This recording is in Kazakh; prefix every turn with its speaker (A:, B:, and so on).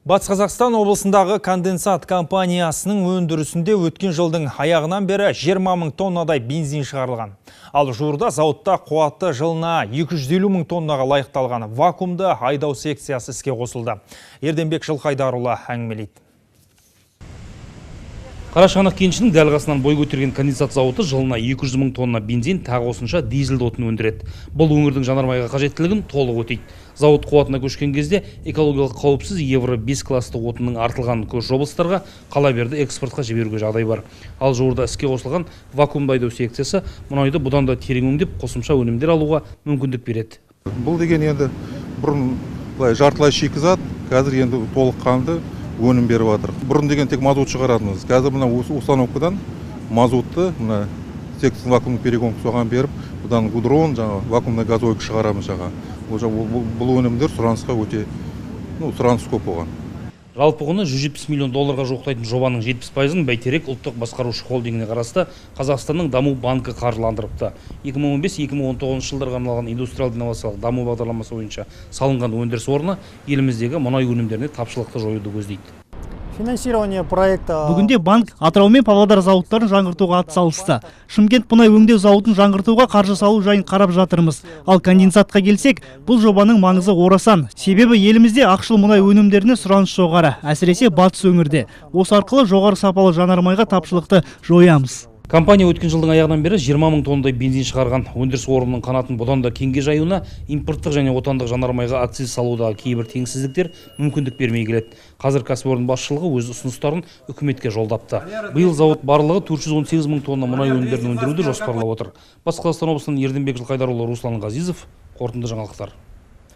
A: Батыс Қазақстан облысындағы конденсат компаниясының өндірісінде өткен жылдың аяғынан бері 20 мың тоннадай бензин шығарылған. Ал жуырда зауытта қуаты жылына 250 мың тоннаға лайықталған вакуумды айдау секциясы іске қосылды. Ерденбек Жылқайдарұлы әңгімелейді.
B: Қарашығанақ кенішінің дәл қасынан бой көтерген конденсат зауыты жылына 200 мың тонна бензин, тағы осынша дизельді отын өндіреді. Бұл өңірдің жанармайға қажеттілігін толық өтейді. Зауыт қуатына көшкен кезде экологиялық қауіпсіз Евро 5 класты отынның артылғанын көрші облыстарға, қала берді экспортқа жіберуге жағдай бар. Ал жуырда іске қосылған вакуумды айдау секциясы мұнайды бұдан да терең өңдеп, қосымша өнімдер алуға мүмкіндік береді.
C: Бұл деген енді бұрын былай жартылай шикізат, қазір енді толыққанды өнім беріп жатыр. Бұрын деген тек мазут шығаратынбыз. Қазір мына установкадан мазутты мына секция вакуумный перегонка соған беріп, бұдан гудрон, жаңа вакуумный газойка шығарамыз жаңа. Бұл өнімдер сұранысқа өте, сұраныс көп болған.
B: Жалпы құны 170 миллион долларға жуықтайтын жобаның 70%-ын Бәйтерек ұлттық басқарушы холдингіне қарасты Қазақстанның даму банкі қаржыландырыпты. 2015-2019 жылдарға арналған индустриалды инновациялық даму бағдарламасы бойынша салынған өндіріс орны еліміздегі мұнай өнімдеріне тапшылықты жоюды көздейді.
D: Финансирование проекта.
E: Бүгінде банк Атырау мен Павлодар зауыттарын жаңғыртуға атсалысты. Шымкент мұнай өңдеу зауытын жаңғыртуға қаржы салу жайын қарап жатырмыз. Ал конденсатқа келсек, бұл жобаның маңызы орасан. Себебі елімізде ақшыл мұнай өнімдеріне сұраныс жоғары, әсіресе батыс өңірде. Осы арқылы жоғары сапалы жанармайға тапшылықты жоямыз.
B: Компания өткен жылдың аяғынан бері 20 мың тоннадай бензин шығарған. Өндіріс орнының қанатын бұдан да кеңге жаюына импорттық және отандық жанармайға акциз салудағы кейбір теңсіздіктер мүмкіндік бермей келеді. Қазір кәсіпорын басшылығы өз ұсыныстарын үкіметке жолдапты. Биыл зауыт барлығы 418 мың тонна мұнай өнімдерін өндіруді жоспарлап отыр. Батыс Қазақстан облысынан Ерденбек Жылқайдарұлы, Руслан Ғазизов, қорытынды жаңалықтар.